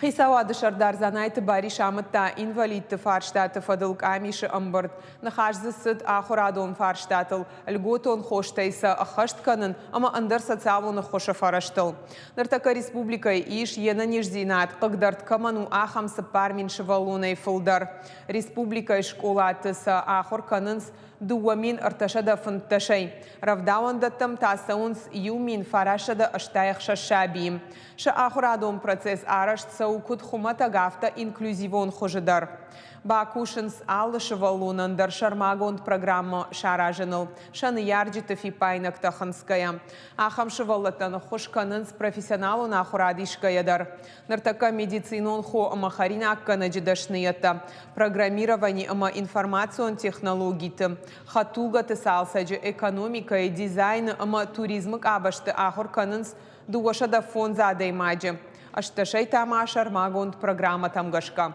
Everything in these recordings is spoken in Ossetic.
Хицауады Сӕрдар Дзанайты Барис амыдта инвалидты фарстаты фӕдыл къамисы ӕмбырд. Ныхас дзы цыд ахуырадон фарстатыл, льготон хостӕй сӕ ӕххӕст кӕнын ӕмӕ ӕндӕр социалон ӕххуысы фӕрӕзтыл. Ныртӕккӕ республикӕйы ис, йе нӕниздзинад хъыгдӕрд кӕмӕн у, ахӕм 4000 сывӕллонӕй фылдӕр. Республикӕйы скъолаты сӕ ахуыр кӕнынц 2315-ӕй. Рӕвдауӕндӕттӕм та цӕуынц 1986 сабийы. Сӕ ахуырадон процесс арӕзт цӕуы куыд хуымӕтӕг, афтӕ инклюзивон хуызы дӕр. Бакусынц алы сывӕллонӕн дӕр сӕрмагонд программӕ саразыныл, сӕ ныййарджыты фиппаинӕгтӕ хынцгӕйӕ. Ахӕм сывӕллӕттӕн ӕххуыс кӕнынц профессионалон ахуырад исгӕйӕ дӕр. Ныртӕккӕ медицинон хо ӕмӕ хӕринаггӕнӕджы дӕсныйӕдтӕ, программировани ӕмӕ информацион технологиты, хӕдтулгӕты цалцӕджы, экономикӕйы, дизайны ӕмӕ туризмы къабӕзты ахуыр кӕнынц 205 адӕймаджы, ӕстдӕсӕй та ма сӕрмагонд программӕтӕм гӕсгӕ.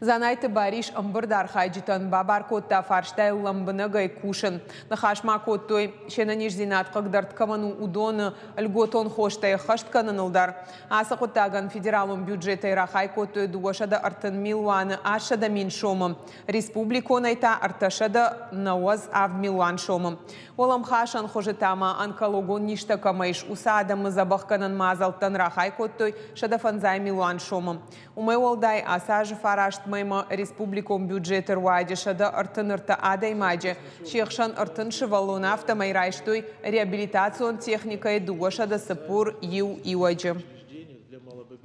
Дзанайты Барис ӕмбырды архайджытӕн бабар кодта фарстайыл лӕмбынӕгӕй кусын. Ныхас ма кодтой, се нӕниздзинад хъыгдӕрд кӕмӕн у, уыдоны льготон хостӕй ӕххӕст кӕныныл дӕр. Ацы хъуыддагӕн федералон бюджетӕй рахай кодтой 230 милуаны 800 мин сомы, республиконӕй та 397 милуан сомы. Уӕлӕмхасӕн хуызы та ма онкологон низтӕ кӕмӕ ис, уыцы адӕмы дзӕбӕхгӕнӕн мадзӕлттӕн рахай кодтой 150 милуан сомы. Уымӕй уӕлдай, ацы азы фараст мӕймӕ республикон бюджеты руаджы 133 адӕймаджы, се хсӕн 30 сывӕллоны, афтӕмӕй райстой реабилитацион техникӕйы 241 иуӕджы.